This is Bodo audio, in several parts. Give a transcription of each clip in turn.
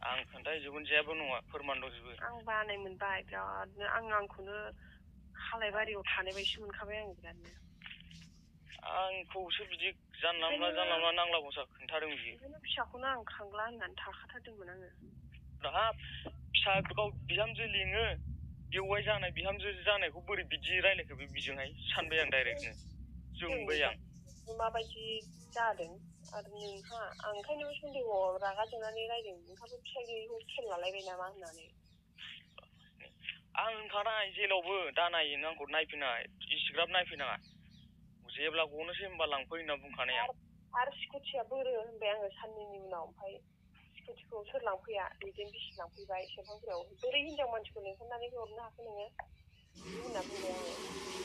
आं खोन्थाहैजोबगोन जेबो नङा फोरमान दंजोबो। आं बानाय मोनबाय बिरादनो आंखौनो खालायबारियाव थानाय बायदि मोनखाबाय आं बिरादनो। आंखौसो बिदि जानला मानला नांला बंसा खोन्थादों बियो। बेखायनो फिसाखौनो आं खांला होननानै थाखाथारदोंमोन आङो। हाब फिसा गाव बिहामजो लिङो बेवाइ जानाय बिहामजो जानायखौ बोरै बिदि रायलायखो बे बिजोंहाय सानबाय आं डाइरेक्टनो जोंबाय आं। माबायदि जादों आरो नोंहा आं ओंखायनो सन्देहआव रागा जोंनानै रायदों नोंहाबो फिसाइ गैयैखौ खेल लालायबाय नामा होननानै। आं ओंखारनाय जेलावबो दानाय आंखौ नायफैनाङा इसिग्राब नायफैनाङा जेब्ला गनोसै होनबा लांफै होनना बुंखानाय आं। आरो स्कुटिया बोरो होनबाय आङो साननैनि उनाव ओमफ्राय स्कुटिखौ सोर लांफैया बिदिनो बिसि लांफैबाय सेरफांगुरियाव बोरै हिनजाव मानसिखौ लेंहरनानै हरनो हाखो नोङो बिदि होनना बुंबाय आङो।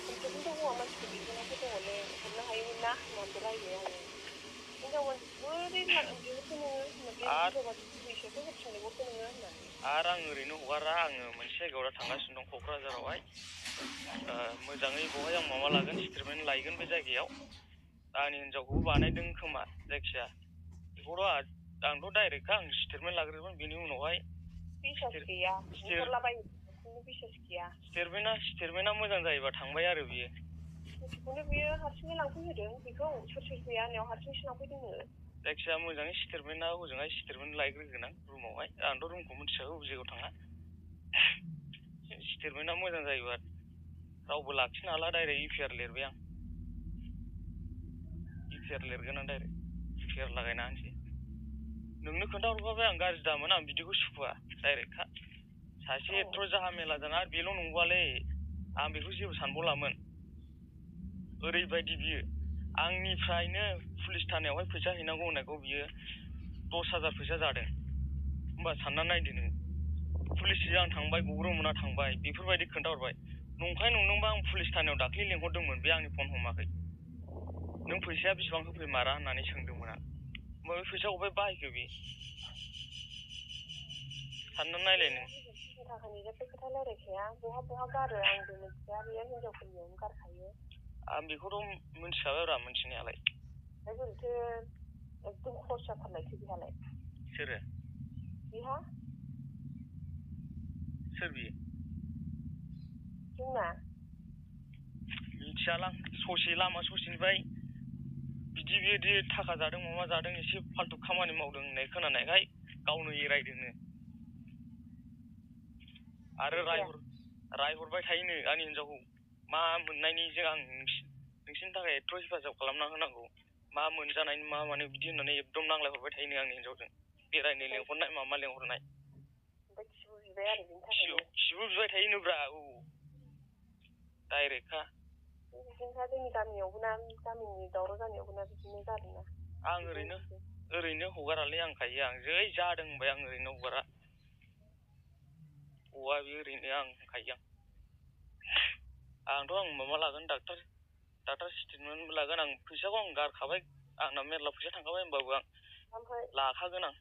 खनसेखौथ' हौवा मानसिखौ बिहरनायखौ दङनो हरनो हायोमोन ना होननानैबो रायबाय आङो। हिनजाव मानसिखौ बोरै बिहरखो नोङो बे हिनजाव मानसिखौ फैसायाथ' होफिननो हरखो नोङो होननानै। आरो आं ओरैनो हगारा आङो मोनसे जायगायाव दा थांगासिनो दं क'क्राझारावहाय मोजाङै बेवहाय आं माबा लागोन स्टेटमेन्ट लायगोन बे जायगायाव आंनि हिनजावखौबो बानायदों खोमा जायखिया बेखौथ' आंथ' डाइरेक्टखा आं स्टेटमेन्ट लाग्रोगोन बेनि उनावहाय बिसास गैया बिहरलाबायनो बिसास गैया। स्टेटमेन्टआ मोजां जायोबा थांबाय आरो बियो। स्कुटिखौनो बियो हारसिङै लांफैहोदों बेखौ सोर गैया होननायाव हारसिंसो लांफैदोंनो। जायखिजाया मोजाङै स्टेटमेन्टआ हजोंहाय स्टेटमेन्ट लायग्रोगोन आं रुमावहाय आंथ' रुमखौ मिथियाखै बबे जायगायाव थाङा स्टेटमेन्टआ मोजां जायोबा रावबो लाखिनो हाला डाइरेक्ट इउपिआर लिरबाय आं इउपिआर लिरगोन आं डाइरेक्ट इउपिआर लागायना होनसै नोंनो खोन्थाहरखाबाय आं गाज्रि दामोन आं बिदिखौ सुखुवा डाइरेक्टखा सासे एथ' जाहा मेलाजों आरो बेल' नंबावालै आं बेखौ जेबो सानबावलामोन ओरैबायदि बियो आंनिफ्रायनो पुलिस थानायावहाय फैसा हैनांगौ होननायखौ बियो 10,000 फैसा जादों होमबा सानना नायदो नों पुलिसजों आं थांबाय गब्र'मोना थांबाय बेफोरबायदि खोन्थाहरबाय नंखाय नंदोंबा आं पुलिस थानायाव दाख्लै लेंहरदोंमोन बे आंनि फन हमाखै नों फैसाया बेसेबां होफैमारा होननानै सोंदोंमोन आं होमबा बे फैसाखौ बाहायखो बे सानना नायलाय नों थाखानि जेबो खोथा रायलायखाया बहा गारो आंबो मिथिया बेयो हिनजावफोरनियावनो गारखायो आं बेखौथ' मिथिखाबायब्रा मिथिनायालाय बोरैथो एकदम खर्स जाथारनायसो बेहालाय सोरो बेहा सोर बियो जोंना मिथियालां ससे लामा ससेनिफ्राय बिदि थाखा जादों माबा जादों एसे फाल्तु खामानि मावदों होननाय खोनानायखाय गावनो एरायदोंनो आरो रायहरबाय थायोनो आंनि हिनजावखौ मा मोननायनिजों आं नोंसिनि थाखाय एथ' हेफाजाब खालामना होनांगौ मा मोनजानायनि मा माने बिदि होननानै एकदम नांलायहरबाय थायोनो आंनि हिनजावजों बेरायनो लेंहरनाय मामा लेंहरनाय खिबु बिबाय आरो बिनि थाखायनो खिबु बिबाय थायोनोब्रा औ डाइरेक्टखा बिदिनोखा जोंनि गामियावबो ना गामिनि दावराव जानायावबो ना बिदिनो जादोंना आं ओरैनो हगारालै आंखायो आं जै जादों होनबाय आं ओरैनो हगारा बे ओरैनो आं होनखायो आंथ' माबा लागोन डाक्टार स्टेटमेन्टबो लागोन आं फैसाखौ आं गारखाबाय आंना मेरला फैसा थांखाबाय होनबाबो आं लाखागोन आं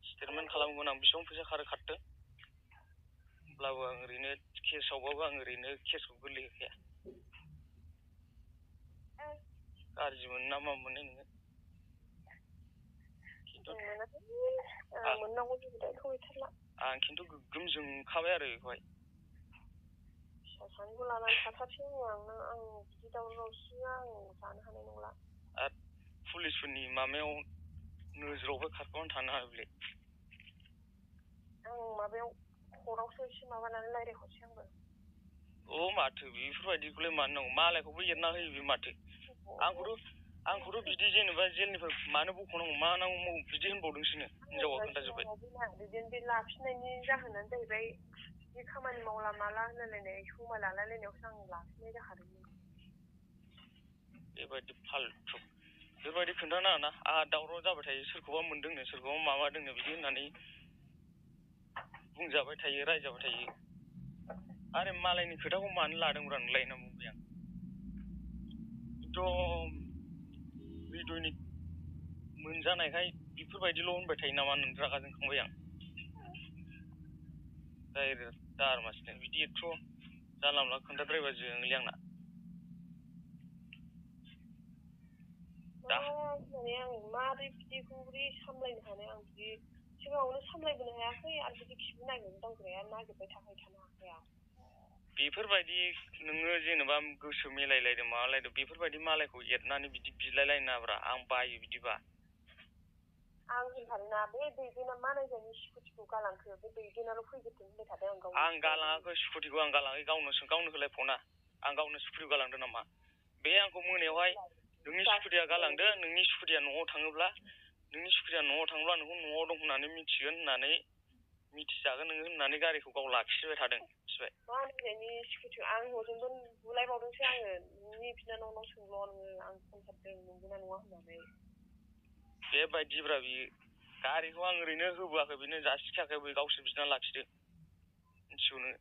स्टेटमेन्ट खालामगोन आं बेसेबां फैसा खारदों होमब्लाबो आं ओरैनो केसआवबाबो आं ओरैनो केसखौ गोरलै होखाया गाज्रि मोनो ना मा मोनो नोङो आं खिन्थु गोग्गोम जोंखाबाय आरो बेखौहाय फिसा सानैखौ लानानै थाथारसै आं बिदि दावराव-दावसि आं जानो हानाय नंला आरो पुलिसफोरनि माबायाव नोजोरावबो खारफानानै थानो हायालै आं माबायाव कर्टआवसो एसे माबानानै रायज्लायहरसै आंबो माथो बेफोरबायदिखौलाय मानो नांगौ मालायखौबो एरना होयो बे माथो आंखौथ' बिदि जेनेबा जेलनिफ्राय मानो बखनांगौ मा नांगौ बिदि होनबावदोंसोनो हिनजावा खोन्थाजोब्बाय बिदिनो बे लाफिननायनि जाहोनानो जाहैबाय बे खामानि मावला माला होनलायलायनाय समाय लालायलायनायावसो आं लाफिननाय जाखादोंमोन बेबायदि फाल्थु बेबायदि खोन्थानाङाना आंहा दावराव जाबाय थायो सोरखौबा मोनदोंनो सोरखौबा माबादोंनो बिदि होननानै बुंजाबाय थायो रायजाबाय थायो आरो मालायनि खोथाखौ मानो लादोंब्रा नोंलाय होनना बुंबाय आं एकदम हृदयनि मोनजानायखाय बेफोरबायदिल' होनबाय थायो नामा नों रागा जोंखांबाय आं दारमासनो बिदि एथ' जानला मोनला खोन्थाद्रायबा जोंलै आंना आं मारै बिदिखौ बोरै सामलायनो हानो आं बिदि सिगाङावनो सामलायबोनो हायाखै आरो बिदि खिबु नागिरनो दावग्राया नागिरबाय थानो हाखाया। बेफोरबायदि नोङो जेनेबा गोसो मिलायलायदों माबालायदों बेफोरबायदि मालायखौ एरनानै बिदि बिलायलायनो नाब्रा आं बायो बिदिबा। आं होनखादोंना बे दैदेना मानायजानि स्कुटिखौ गालांखो बे दैदेनाल' फैग्रोथों होनबाय थादों आं गावनो। आं गालाङाखै स्कुटिखौ आं गालाङाखै गावनो होलाय फना आं गावनो स्कुटिखौ गालांदों नामा? बे आंखौ मोनायावहाय नोंनि स्कुटिया गालांदो नोंनि स्कुटिया न'आव थाङोब्ला नोंखौ न'आव दं होननानै मिथिगोन होननानै मिथिजागोन नोङो होननानै गारिखौ गाव लाखिबाय थादों मिथिबाय? मानायजानि स्कुटिखौ आं हजोंबो बुलायबावदोंसो आङो नोंनि बिनानावनाव सोंल' नोङो आं खनथारदों नंगौना नङा होननानै। बेबायदिब्रा बियो गारिखौ आं ओरैनो होबोआखै बेनो जासिखायाखै बै गावसोर बिना लाखिदों मिथिगौ नोङो।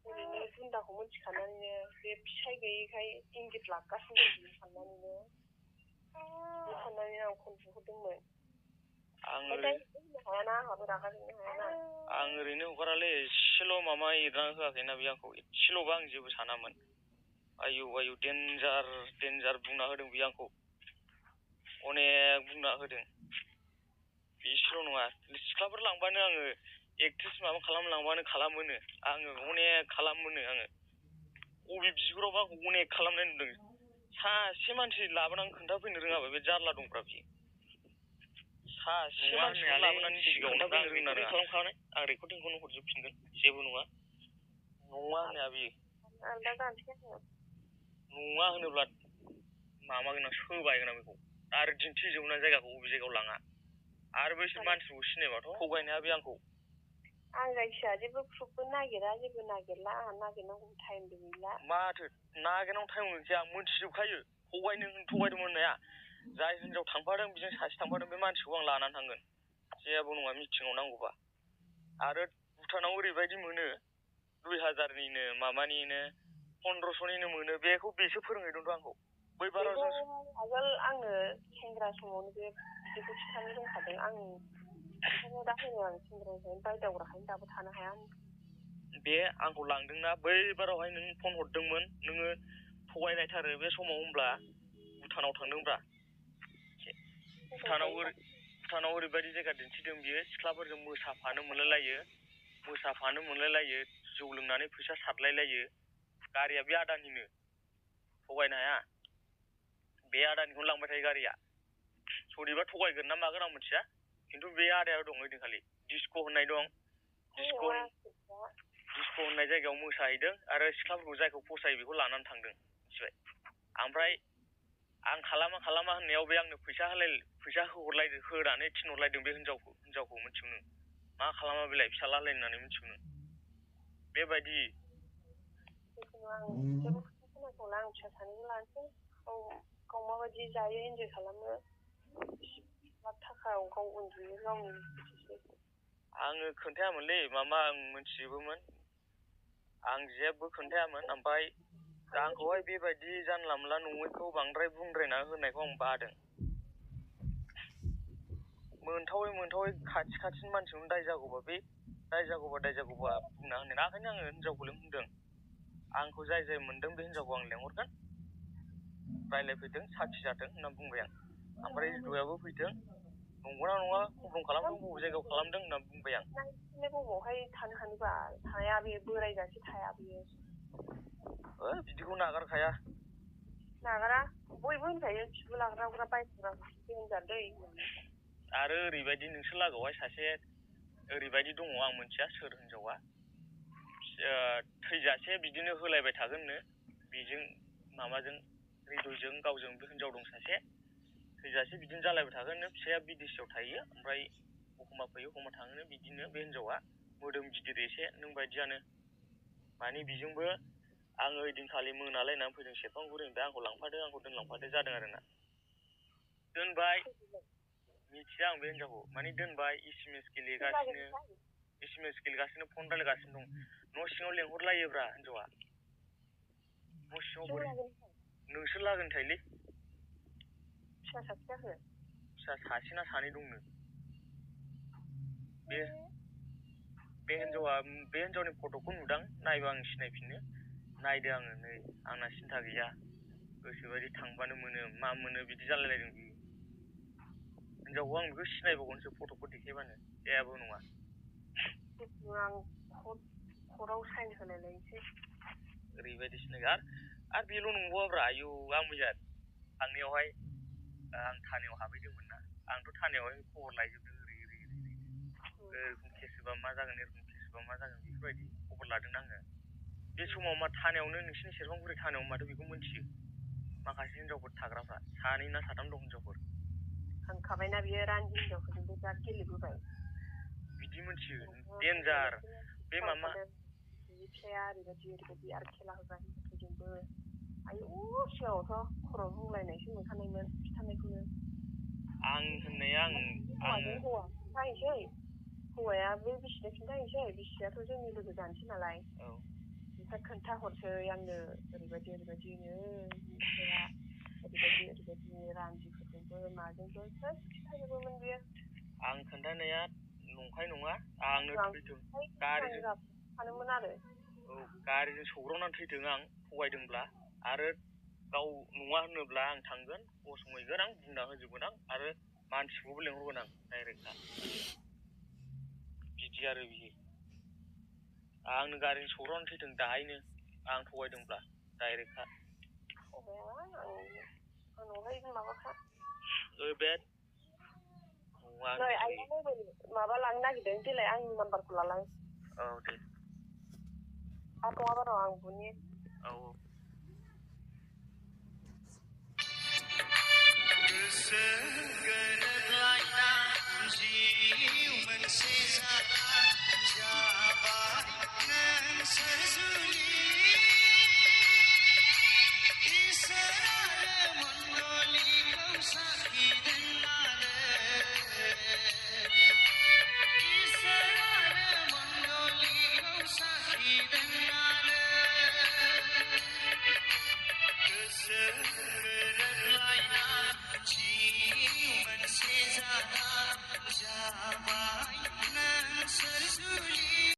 ओरैनो गुन्दाखौ मिथिखानानैनो बे फिसाइ गैयैखाय इंगित लागासिनो दं साननानैनो बे साननानै आं फन बुहरदोंमोन। हायाना आंहाबो रागा जोंनो हायाना। आं ओरैनो हगारालै एसेल' माबा एरना होआखैना बे आंखौ एसेल'बा आं जेबो सानामोन। आयौ देन्जार बुंना होदों बे आंखौ अनेक बुंना होदों। बेसेल' नङा सिख्लाफोर लांबानो आङो एक्ट्रेस माबा खालामलांबानो खालामोनो आङो अनेक खालामोनो आङो बबे बिगुरावबा आंखौ अनेक खालामनाय नुदों। सासे मानसि लाबोनानै खोन्थाफैनो रोङाबा बे जारला दंब्रा बियो। सासे मानसि लाबोनानै सिगाङावनो रोंना रोङा खालामखानाय आं रेकर्डिंखौनो हरजोबफिनगोन जेबो नङा होननाया बियो। आलदा जानोसै आङो। नङा होनोब्ला माबागोन आं सोबायगोन आं बेखौ आरो दिन्थिजोबना जायगाखौ बबे जायगायाव लाङा आरो बैसोर मानसिखौ सिनायबाथ' थगायनाया बे आंखौ। आं जायखिया जेबो प्रुफबो नागिरा जेबो नागिरला आंहा नागिरनांगौ टाइमबो गैला। माथो नागिरनांगौ टाइम गैया आं मोनथिजोबखायो थगायदोंमोन होननाया जाय हिनजाव थांफादों बेजों सासे थांफादों बे मानसिखौ आं लानानै थांगोन जेबो नङा मिटिङाव नांगौबा। आरो भुटानाव ओरैबायदि मोनो 2000निनो माबानिनो 1500निनो मोनो बेखौ बेसो फोरोंहैदोंथ' आंखौ। आगोल आंनो सेंग्रा समावनो बे बिदिखौ खिन्थानो रोंखादों आं ओंखायनो दा होनो आं सेंग्रानिफ्रायनो बायदावग्राखायनो दाबो थानो हाया। बे आंखौ लांदोंना बै बारावहाय नों फन हरदोंमोन नोङो थगायलायथारो बे समाव होमब्ला भुटानाव थांदोंब्रा। भुटानाव ओरैबायदि जायगा दिन्थिदों बियो सिख्लाफोरजों मोसाफानो मोनलायलायो जौ लोंनानै फैसा सारलायलायो गारिया बे आदानिनो थगायनो हाया बे आदानिखौनो लांबाय थायो गारिया। सोरनिबा थगायगोन ना मागोन आं मिथिया खिन्थु बे आदाया दं ओइदिनखालि डिस्क' होननाय दं डिस्क' होननाय जायगायाव मोसाहैदों आरो सिख्लाफोरखौ जायखौ फसायो बेखौ लानानै थांदों मिथिबाय। ओमफ्राय आं खालामा होननायाव बे आंनो फैसा होनानै थिनहरलायदों बे हिनजावखौ मिथिगौ नों मा खालामा बेलाय फिसाला होननानै मिथिगौ नों बेबायदि। आं जेबो खोथा खोनासंला आं फिसा सानैखौ लानोसै गाव माबायदि जायो इन्जय खालामो थाखायाव गाव उन्दुयो गावनि गोसोसै। आङो खोन्थायामोनलै मामा आं मिथिजोबोमोन आं जेबो खोन्थायामोन ओमफ्राय आंखौहाय बेबायदि जानला मोनला नङैखौ बांद्राय बुंद्रायना होनायखौ आं बादों। मोनथावै खाथिनि मानसिखौनो दाय जागौबा बुंना होनो ओंखायनो आङो हिनजावखौ लिंहरदों आंखौ जाय मोनदों बे हिनजावखौ आं लिंहरगोन रायज्लायफैदों साखि जाथों होनना बुंबाय आं। ओमफ्राय हिनजावाबो फैथों नंगौना नङा कमफ्रम खालामदों बबे जायगायाव खालामदों होनना बुंबाय आं। बबावहाय थानो हानोबा थाया बे बोरायजासे थाया बियो। बिदिखौ नागारखाया। नागारा बयबो होनखायो खिबु लाग्रा बायग्रा देनजार दै। आरो ओरैबायदि नोंसोर लागोआवहाय सासे ओरैबायदि दङ आं मिथिया सोर हिनजावा थैजासे बिदिनो होलायबाय थागोननो बेजों माबाजों हृदयजों गावजों बे हिनजाव दं सासे थैजासे बिदिनो जालायबाय थागोननो फिसाया बिदेशआव थायो ओमफ्राय एखमबा फैयो एखमबा थाङोनो बिदिनो बे हिनजावा मोदोम गिदिर एसे नों बायदियानो माने बेजोंबो आङो ओइदिनखालि मोनालायनानै फैदों सेरफांगुरिनिफ्राय आंखौ दोनलांफादो जादों आरोना। दोनबाय मिथिया आं बे हिनजावखौ माने दोनबाय SMS गेलेगासिनो फन रायलायगासिनो दं न' सिङाव लेंहरलायोब्रा हिनजावा न' सिङाव नोंसोर लागोनि थायोलै। फिसा सासे जाखो? फिसा सासे ना सानै दंनो। बे हिनजावनि फट'खौ नुदां नायबा आं सिनायफिनो नायदो आङो नै आंना सिन्था गैया गोसोबायदि थांबानो मोनो मा मोनो बिदि जालायलायदों बियो हिनजावखौ आं बेखौ सिनायबावगोनसो फट'खौ देखायबानो जेबो नङा। आं कर्टआव साइन होलायलायनोसै। ओरैबायदि सिनायगोन आरो बेल' नंबावाब्रा आयौ आं मैया थांनायावहाय आं थानायाव हाबहैदोंमोन ना आंथ' थानायावहाय खबर लायजोबदों ओरैखम केसबा मा जागोन एरखम केसबा मा जागोन बेफोरबायदि खबर लादों आङो। बे समाव मा थानायावनो नोंसिनि सेरफांगुरि थानायाव माथो बेखौ मोनथियो माखासे हिनजावफोर थाग्राफ्रा 2 ना 3 दं हिनजावफोर। होनखाबायना बियो रान्दि हिनजावफोरजोंबो बिराद गेलेबोबाय। बिदि मोनथियो देन्जार बे मामा बिनि फिसाया ओरैबायदि आरो खेला होग्रा हिनजावफोरजोंबो आयु सिगाङावथ' खर' रुंलायनायसो मोनखानायमोन खिथानायखौनो। आं होननाया आङो खिन्थाहैसै हौवाया बे बिसिनो खिन्थाहैसै बिसियाथ' जोंनि लोगो जानोसै नालाय। ओमफ्राय खोन्थाहरसै आंनो ओरैबायदिनो फिसाया ओरैबायदि रान्दिफोरजोंबो माजोंबो सेस खिन्थाजोबोमोन बियो। आं खोन्थानाया नंखाय नङा आंनो थैदों गारिजों सानोमोन आरो। औ गारिजों सौग्रावनानै थैदों आं थगायदोंब्ला आरो गाव नङा होनोब्ला आं थांगोन गसंहैगोन आं बुंना होजोबगोन आं आरो मानसिखौबो लेंहरगोन आं डाइरेक्टखा बिदि आरो बियो आंनो गारिजों सौग्रावनानै थैदों दाहायनो आं थगायदोंब्ला डाइरेक्टखा। आंनावहाय माबाखा बे नै आइया मबाइल माबा लांनो नागिरदों देलाय आंनि नाम्बारखौ लालां। औ दे आरो नङाबा र' आं बुनि। औ गोसो गोरोबलायना जिउ मोनसे जाबाय नोंसोर जुलि इसोर आरो मण्डलिखौ साखि दोननानै इसोर आरो मण्डलिखौ साखि दोननानै गोसो गोरोबलायना जिउ मोनसे